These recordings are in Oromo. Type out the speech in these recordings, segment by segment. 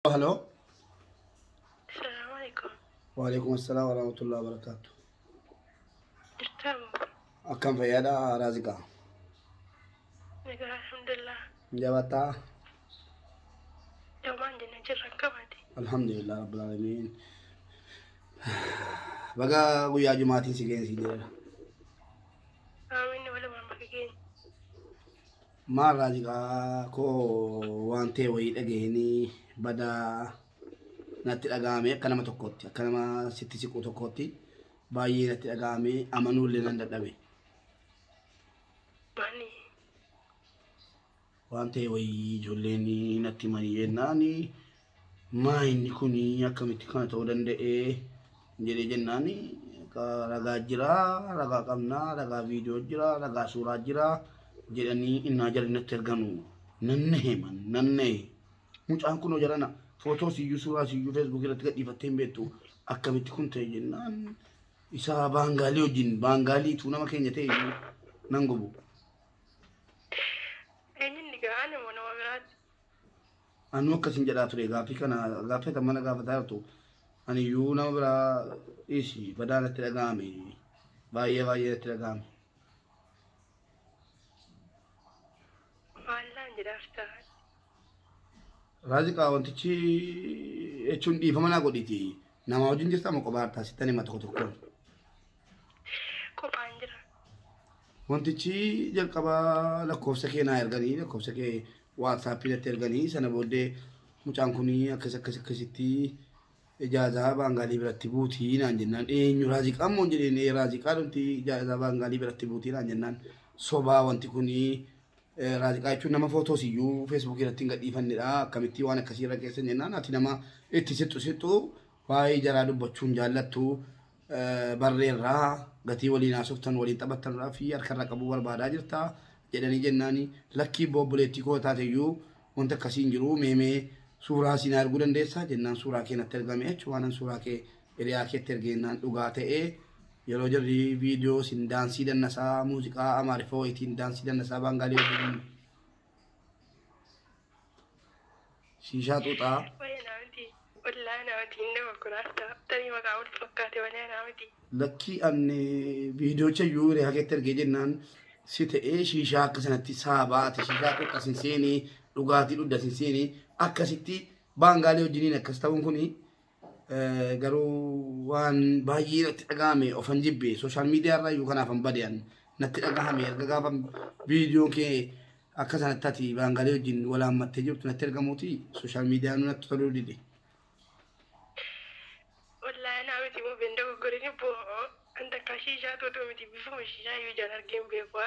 Hello. Assalamu alaikum. Waalaikum assalam warahmatullahi wabarakatuh. Jirtaa moo? Akkam fayyaadha Raaziqaa? Nagaa alhamdulillah. Jabaattaa? Jabaan jenna jirra akkamaati. Alhamdulillah rabbil alamin. Baga guyyaa jumaatiin si geensi jedha. Amiin walumaan bakka keenya. Maal Raaziqaa koo waan ta'e wayii dhageenii badaa natti dhaga'ame akka nama tokkootti akka nama sitti siqu tokkootti baay'ee natti dhaga'ame amanuullee nan dadhabe. Maani? Waan ta'e wayii ijoolleen natti himanii jennaan maa inni kun akkamitti kana ta'uu danda'e jedhee jennaan ragaa jira, ragaa qabnaa, ragaa viidiyoo jira, ragaa suuraa jira jedhanii innaa jarri natti erganu nan nahe man nan nahe. Mucaan kun jarana footoo siyyuu suuraa siyyuu feesbuukii irratti gadhiifattee hin beektu akkamitti kun ta'e jennaan isa baangaalii wajjin baangaalii utuu nama keenya ta'e iyyuu nan gubu. Eenyuun gaa ani moo nama biraati? Anuu akkasin jedhaa ture gaaffii kana gaaffii kan mana gaafataa jirtu ani iyyuu nama biraa dhiisi badaa natti dhaga'ame baay'ee baay'ee natti dhaga'ame. Maallaan jedhaaf ta'a. Raaziqaa wantichi jechuun dhiifama naa godhiti. Nama wajjin jirta moo kophaa jirta sittan hima tokko tokkoon. Kophaan jira. Wantichi jalqaba lakkoofsa kee naa erganii lakkoofsa kee waatsaappii natti erganii sana booddee mucaan kun akkas akkas akkasitti ijaazaa baangaalii biratti buutii naan jennaan eenyu raaziqaa moo jedheen raaziqaa nuti ijaazaa baangaalii biratti buutii naan jennaan sobaa wanti kun raaziqaa jechuun nama footoos iyyuu feesbuukii irratti hin gadhiifannedha akkamitti waan akkasii irra geessan jennaan ati nama itti sixxu sixxu waa'ee jaraa dubbachuun jaallattu barreerraa gatii waliin haasoftan waliin taphattanidhaa fi harkarra qabuu barbaadaa jirta jedhanii jennaani lakkii obboleettii koo taate iyyuu wanta akkasii hin jiru meemee suuraa siin arguu dandeessaa jennaan suuraa kee natti ergame jechuun waanan suuraa kee hiriyaa keetti ergeennaan dhugaa ta'ee yeroo jarri viidiyoo sin daansii dannasaa muuziqaa amaariffaa wayitiin daansii dannasaa baangaalii wajjin shiishaa xuuxaa. Waa'ee naa miti. Wallaahi naa miti hin dogoggora ta'a. Tarii maqaa wal fakkaate malee naa miti. Lakkii anni viidiyoocha iyyuu hiriyaa keetti ergee jennaan si ta'ee shiishaa akka sanatti saabaa ati shiishaa xuuxa sin seenee dhugaatii dhugda sin seenee akkasitti baangaalee wajjiniin akkas ta'uun kuni garuu waan baay'ee natti dhagahame ofan jibbe sooshaal miidiyaa irraa iyyuu kanaaf hin badean natti dhagahame erga gaafa viidiyoon kee akka sanatti ati baangaalee wajjin wal haammattee jirtu natti ergamuuti sooshaal miidiyaan natti toluu dide. Wallaahi naa miti moo ben dogoggorin bo'oo. An takka shiishaa tuutuu miti bifuma shiishaa iyyuu ijaan argee hin beeku.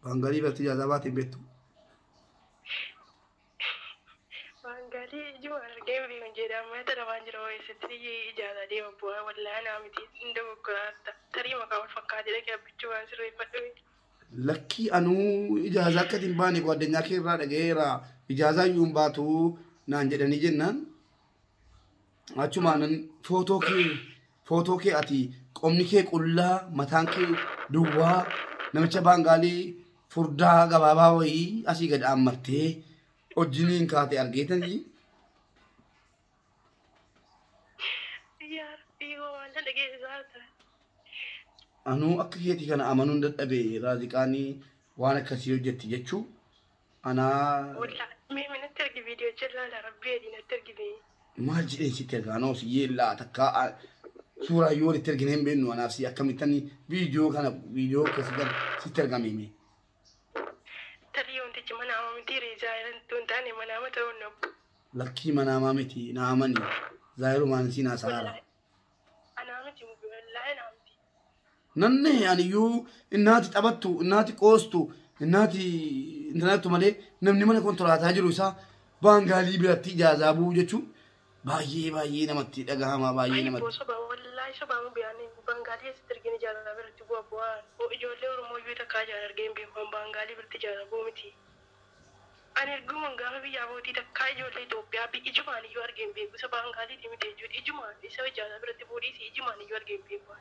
Baangaalii biratti ijaazaa baatee hin beektu. Baangaalii ijumaan argee hin beeku jedha amma tana waan jira ho'eessatti ijaazaa deema bu'aa wallaahi naa miti hin dogoggoraa ta'a. Tarii maqaa wal fakkaate dhaqee abbichuu waan sirreeffadhu miti. Lakkii anuu ijaazaa akka hin baane gwaddinyaa kee irraa dhaga'eera ijaazaa iyyuu hin baatu naan jedhanii jennaan achumaan footoo kee ati qomni kee qullaa mataan kee duwwaa namicha baangaalii furdaa gabaabaa wayii asii gad dhaammattee wajjiniin kaate argeetanii Yaa Rabbii waan dhageessisaa ta'a. Anuu akka keetii kana amanuun dadhabe raaziqaanii waan akkasii hojjetti jechuu anaa. Wallaahi mee natti ergi viidiyoo ilaala Rabbii adii natti ergi mee. Maal jedheen sitti ergaa anoo si yeellaa takka suuraa yoo walitti ergine hin beeknu anaaf si akkamittan viidiyoo kana viidiyoo akkasii kana sitti ergame mee. Tarii wantichi mana ama miti reezaa hin taane mana ama ta'uu hin dhabu. Lakkii manaamaa miti naamani zaayirumaan siin haasa'aara. Wallaahi anaa miti wallaahi anaa miti. Nanne aniyyuu innaati taphattu innaati qoostu innaati intanattu malee namni mana konkolaataa jiru isaa baangaalii biratti ijaazaa bu'uu jechuun baay'ee baay'ee namatti dhagahama baay'ee Ayi namatti. sobaa wallaahi sobaa mu biyaan baangaalii eessatti argine ijaazaa biratti bu'a bu'aa. Ijoollee Oromoo iyyuu takkaa ijaan argee hin beeku baangaalii biratti ijaazaa bu'u miti. Ani ergumaan gaafa biyyaa bootii takkaa ijoollee Itoophiyaa ijumaan iyyuu argee hin beeku. Isa baangaaliiti miti jechuudha. Ijumaan isa ijaazaa biratti bu'uu ijumaan iyyuu argee hin beeku.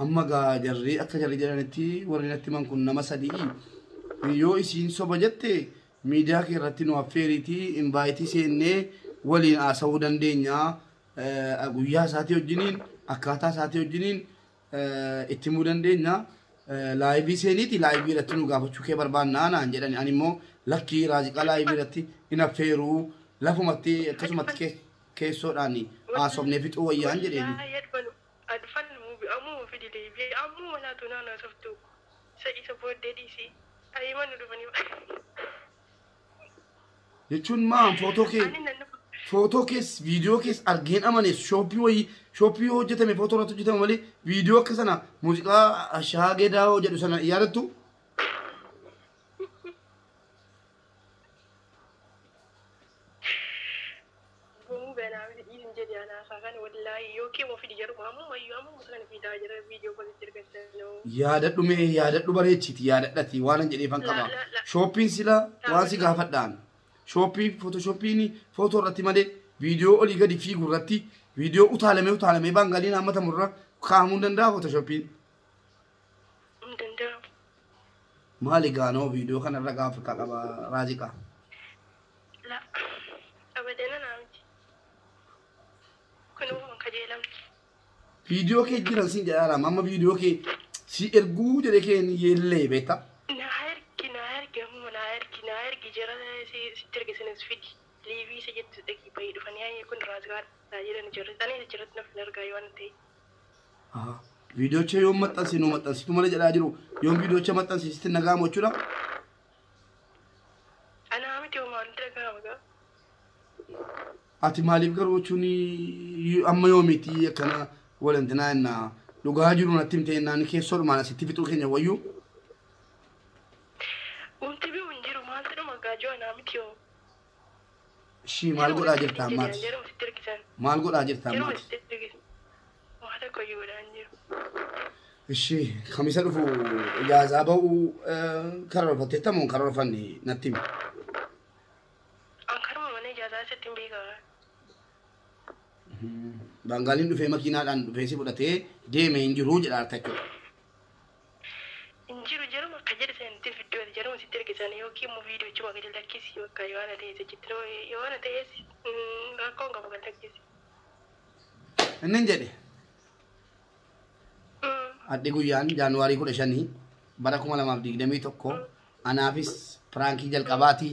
Amma gaa jarri akka jarri jedhanitti warri natti himan kun nama sadii yoo isiin soba jette miidiyaa kee irratti nu affeeriitii invaayitii seennee Waliin haasa'uu dandeenya. Guyyaa isaatii wajjiniin akkaataa isaatii wajjiniin itti himuu dandeenya. Live seeniiti live irratti nu gaafachuu kee barbaannaa naan jedhani. Ani immoo lakkii Raaziqaa live irratti hin affeeruu lafumatti akkasumatti keessoodhaan haasofnee fixuu wayyaan jedheeni. Adfan ammuma fidi deebi'ee ammuma laatu naannoo softu isa booddee dhiisii ayyuma nu dhufanii. Jechuun maan footoo kee footoo kees viidiyoo kees argeen amanees shooppii wayii shooppii yoo hojjetame footoo irratti hojjetame malee viidiyoo akka sana muuziqaa shaagee daawoo jedhu sana yaadattu. Boomuu ganaa dhiisin jedhe anaasaa kan wallaahi yookiin immoo fidi jedhu ammuma iyyuu ammuma sana fidaa jira viidiyoo kolitti ergachaa. Yaadadhu mee yaadadhu bareechiti yaadadhati waan an jedheefan qaba. Shooppiin sila waan si gaafadhaan. Shooppii footoshooppiin footoo irratti malee viidiyoo olii gadi fiigu irratti viidiyoo utaalamee utaalamee baangaliin hammatamu irra kaa'amuu hin danda'a footoshooppiin. Hin danda'amu. Maali gaanoo viidiyoo kanarra gaafa qaba Raaziqaa. La abadana naa miti. Kun uumama kajeelamti. Viidiyoo kee jiran siin jedhaara amma viidiyoo kee si erguu jedhee kee yeellee beektaa. Naa ergi naa ergi ammuma naa ergi naa ergi jara sitti ergisinis fidi. Liivii isa jettu dhaqii bahii dhufanii ayyee kun Raaziqaa jedhan jirri. Ani isa jiratti naf hin argaa yoo waan ta'e. Viidiyoocha yoo maxxansinu maxxansitu malee jedhaa jiru yoon viidiyoocha maxxansiisitti nagaamu jechuudha. Anaa miti homaa wanti dhaga'ama gaa. Ati maaliif garuu jechuun amma yoomiiti akkana walantinaa jennaa dhugaa jiru natti himte jennaan keessoodhumaan asitti fixuu keenya wayyuu. Wanti bi'u hin jiru maaltu dhuma gaajoo anaa miti yoo. Ishii maal godhaa jirta ammaati? Yeroo sitti ergisan. Maal godhaa jirta Yeroo ammaati? sitti ergisan. Waa tokko iyyuu godhaa hin jiru. Ishii kamisa dhufu ijaazaa ba'uu karoorfatteetta moo hin karoorfanne natti himi. An karuma mana ijaazaa sitti hin beekaa. Baangaaliin dhufee makiinaadhaan dhufee si fudhatee deeme hin jiru jedha harta jechuudha. Hin jiru jaruma akka jedhe sanitti fiddooti jaruma sitti ergisan yookiin immoo viidiyoochuma gadi lakkisi bakka yoo ana ta'e jechitti yoo ana ta'es rakkoon qabu gadi lakkisi. Inni hin jedhe addi guyyaan Jaanuwaarii 15 bara 2021 anaafis piraankii jalqabaati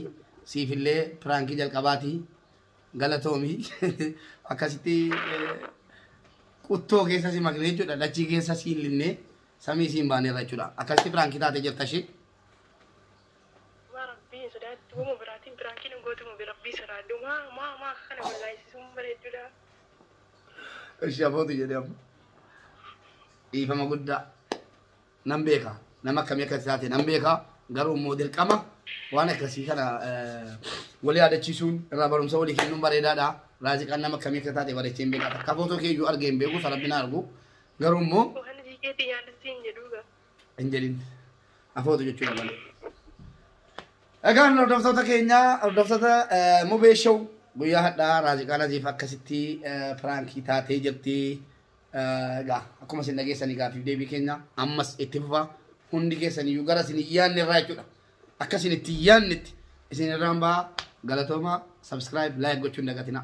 siifillee piraankii jalqabaati galatoomii akkasitti quttoo keessa si maknee jechuudha dachii keessa si hin linnee samii si hin baaneerra jechuudha akkasitti piraankii taatee jirta ishee. Maa rabbii sodaatti uuma biraatiin piraankiin hin gootu rabbii sodaadhu maa maa maa kana wallaayisiisuun bareedduudha. Ishee afootu jedhee amma. Dhiifama guddaa nan beeka nama akkamii akkas taate nan beeka garuu immoo dirqama waan akkasii kana walii yaadachiisuun irraa barumsa walii kennuun bareedaadha. Raaziqaan nama akkamii akka taate bareechee hin beeka. Takka footoo kee iyyuu argee hin beeku sarabbi na argu garuu immoo Waan hojii keetii yaadasiin jedhuugaa. Hin jedhin afootu jechuudha malee. Egaan hordoftoota keenyaa hordoftoota Mubee Show guyyaa hadhaa Raaziqaan Aziif akkasitti piraankii taatee jirti. Egaa akkuma isin dhageessanii gaaffiif deebii keenya ammas itti fufa hundi keessaniyyuu gara isin hin yaadne irraa jechuudha. Akka isin itti hin yaadnetti isin irraan ba'a galatooma subscribe like gochuun dagatina.